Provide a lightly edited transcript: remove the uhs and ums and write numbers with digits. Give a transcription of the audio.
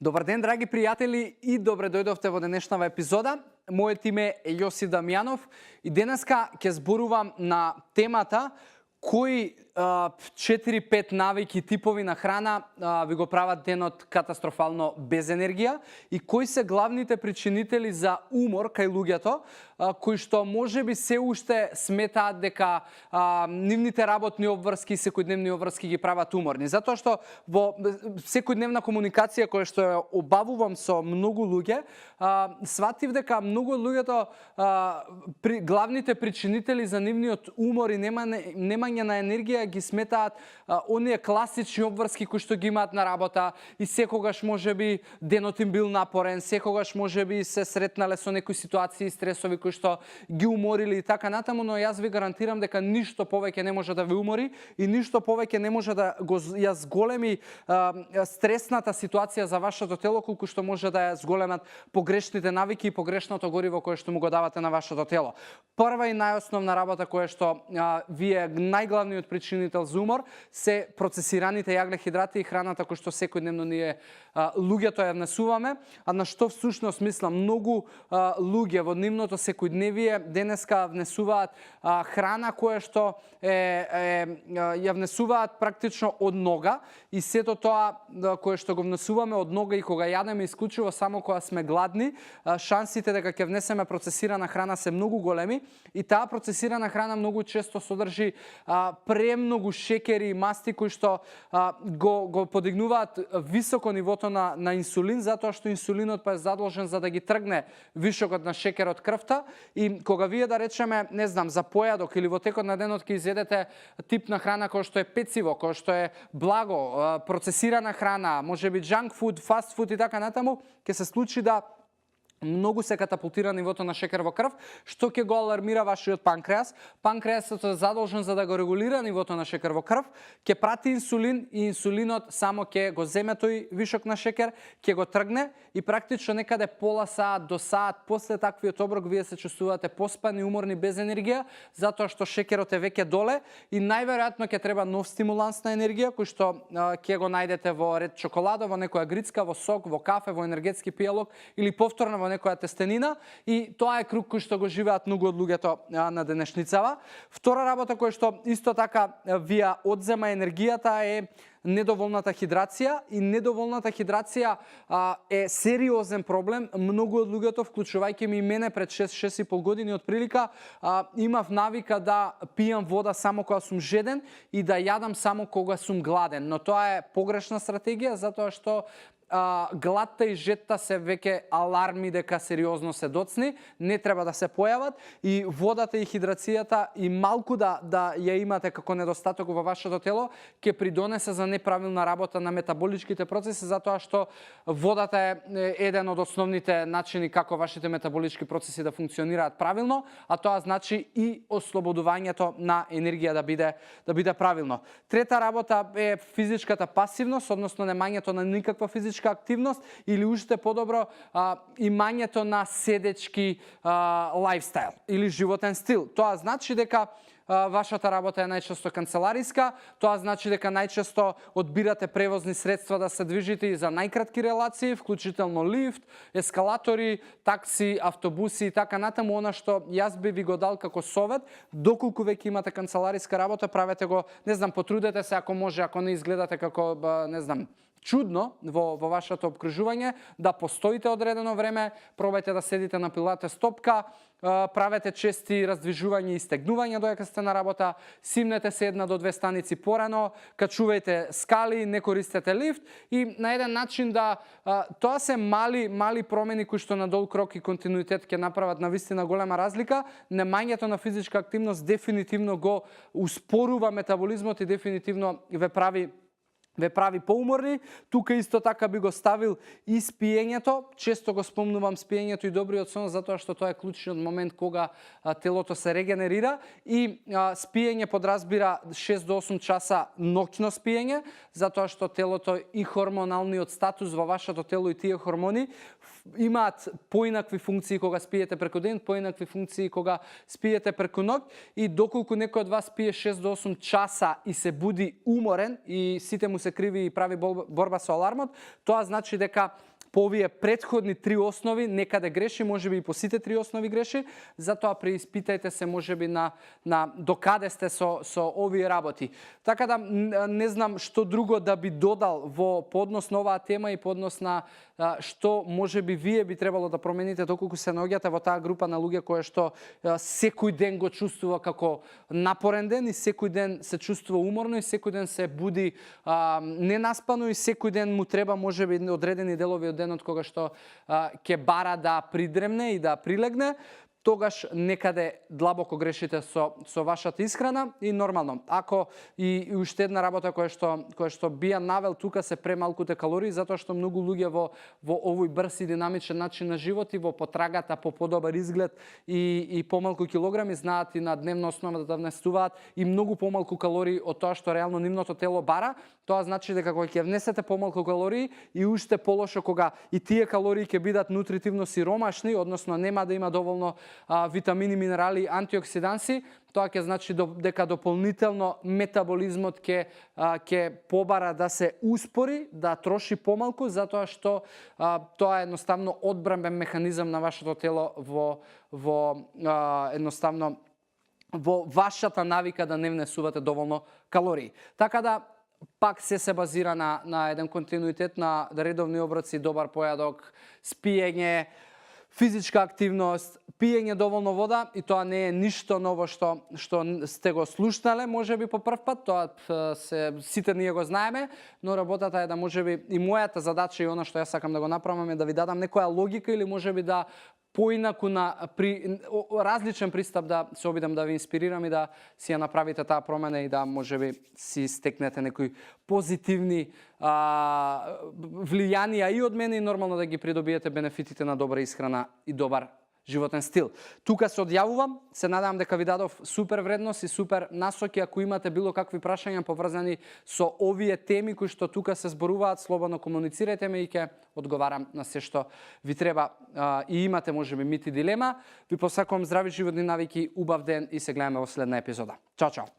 Добар ден, драги пријатели, и добре дојдовте во денешнава епизода. Мојот име е Јосиф Дамјанов и денеска ќе зборувам на темата кои 4-5 навики типови на храна ви го прават денот катастрофално без енергија и кои се главните причинители за умор кај луѓето, кои што можеби се уште сметаат дека нивните работни обврски и секојдневни обврски ги прават уморни. Затоа што во секојдневна комуникација која што ја обавувам со многу луѓе, сватив дека многу од луѓето главните причинители за нивниот умор и немање на енергија ги сметаат оние класични обврски кои што ги имаат на работа и секогаш можеби денот им бил напорен, секогаш можеби се сретнале со некои ситуации и стресови кои што ги уморили и така натаму, но јас ви гарантирам дека ништо повеќе не може да ви умори и ништо повеќе не може да ја зголеми стресната ситуација за вашето тело колку што може да ја зголемат погрешните навики и погрешното гориво кое што му го давате на вашето тело. Прва и најосновна работа која што вие најглавниот причинител за умор се процесираните јаглехидрати и храната која што секојдневно ние луѓето ја внесуваме, а на што всушност мислам многу луѓе во нивното секојдневие денеска внесуваат храна која што ја внесуваат практично од нога и сето тоа кое што го внесуваме од нога и кога јадеме исклучиво само кога сме гладни, шансите дека ќе внесеме процесирана храна се многу големи и таа процесирана храна многу често содржи премногу шекери и масти кои што го подигнуваат високо нивото на инсулин, затоа што инсулинот е задолжен за да ги тргне вишокот на шекер од крвта и кога вие да речеме, не знам, за појадок или во текот на денот ќе изедете тип на храна кој што е пециво, кој што е благо, процесирана храна, можеби junk food, fast food и така натаму, ќе се случи да многу се катапултира нивото на шекер во крв, што ќе го алармира вашиот панкреас. Панкреасот е задолжен за да го регулира нивото на шекер во крв, ќе прати инсулин и инсулинот само ќе го земе тој вишок на шекер, ќе го тргне и практично некаде пола саат до саат после таквиот оброк вие се чувствувате поспани, уморни, без енергија, затоа што шекерот е веќе доле и најверојатно ќе треба нов стимуланс на енергија кој што ќе го најдете во ред чоколада, во некоја грицка, во сок, во кафе, во енергетски пијалок или повторно во некоја тестенина и тоа е круг кој што го живеат многу од луѓето на денешницава. Втора работа која што исто така вија одзема енергијата е недоволната хидрација и недоволната хидрација е сериозен проблем. Многу од луѓето, вклучувајќи ми и мене пред 6-6,5 години од прилика, имав навика да пијам вода само кога сум жеден и да јадам само кога сум гладен, но тоа е погрешна стратегија затоа што гладта и жетта се веќе аларми дека сериозно се доцни, не треба да се појават и водата и хидрацијата и малку да ја имате како недостаток во вашето тело ќе придонесе за неправилна работа на метаболичките процеси затоа што водата е еден од основните начини како вашите метаболички процеси да функционираат правилно, а тоа значи и ослободувањето на енергија да биде правилно. Трета работа е физичката пасивност, односно немањето на никаква физичка активност или уште подобро имањето на седечки лајфстайл или животен стил. Тоа значи дека вашата работа е најчесто канцелариска, тоа значи дека најчесто одбирате превозни средства да се движите и за најкратки релации, вклучително лифт, ескалатори, такси, автобуси и така натаму. Она што јас би ви го дал како совет, доколку веќе имате канцелариска работа, правете го, не знам, потрудете се ако може, ако не изгледате како, не знам, чудно во вашето обкружување, да постоите одредено време, пробајте да седите на пилатес стопка, правете чести раздвижувања и стегнувања додека сте на работа, симнете се 1 до 2 станици порано, качувајте скали, не користете лифт и на еден начин тоа се мали промени кои што на долг рок и континуитет ќе направат навистина голема разлика. Немањето на физичка активност дефинитивно го успорува метаболизмот и дефинитивно ве прави поуморни. Тука исто така би го ставил и спиењето. Често го спомнувам спиењето и добриот сон затоа што тоа е клучниот момент кога телото се регенерира и спиење подразбира 6 до 8 часа ноќно спиење затоа што телото и хормоналниот статус во вашето тело и тие хормони имаат поинакви функции кога спиете преку ден, поинакви функции кога спиете преку ноќ и доколку некој од вас пие 6 до 8 часа и се буди уморен и сите му се се криви и прави борба со алармот, тоа значи дека по овие претходни 3 основи некаде греши, можеби и по сите 3 основи греши, затоа преиспитајте се можеби на докаде сте со овие работи. Така да не знам што друго да би додал во поднос на оваа тема и поднос на што можеби вие би требало да промените доколку се наоѓате во таа група на луѓе кои што секој ден го чувствува како напорен ден и секој ден се чувствува уморно и секој ден се буди ненаспано и секој ден му треба можеби одредени делови од денот кога што ќе бара да придремне и да прилегне, тогаш некаде длабоко грешите со вашата исхрана и нормално. Ако и уште една работа која што би ја навел тука се премалкуте калории, затоа што многу луѓе во овој брз и динамичен начин на живот и во потрагата по подобар изглед и помалку килограми знаат и на дневна основа да внесуваат и многу помалку калории од тоа што реално нивното тело бара. Тоа значи дека кога ќе внесете помалку калории и уште полошо кога и тие калории ќе бидат нутритивно сиромашни, односно нема да има доволно витамини, минерали, антиоксиданси, тоа ќе значи дека дополнително метаболизмот ќе побара да се успори, да троши помалку, затоа што тоа е едноставно одбранбен механизам на вашето тело едноставно во вашата навика да не внесувате доволно калории. Така да пак се базира на еден континуитет на редовни оброци, добар појадок, спиење, физичка активност, пиење доволно вода и тоа не е ништо ново што сте го слушнале, можеби по прв пат, тоа сите ние го знаеме, но работата е да можеби и мојата задача и она што јас сакам да го направам е да ви дадам некоја логика или можеби да поинаку различен пристап да се обидам да ви инспирирам и да си ја направите таа промена и да можеби си стекнете некои позитивни влијанија и од мене и нормално да ги придобиете бенефитите на добра исхрана и добар животен стил. Тука се одјавувам, се надевам дека ви дадов супер вредност и супер насоки. Ако имате било какви прашања поврзани со овие теми кои што тука се зборуваат, слободно комуницирајте ме и ќе одговарам на се што ви треба и имате можеби мити дилема. Ви посакувам здрави животни навики, убав ден и се гледаме во следна епизода. Чао, чао!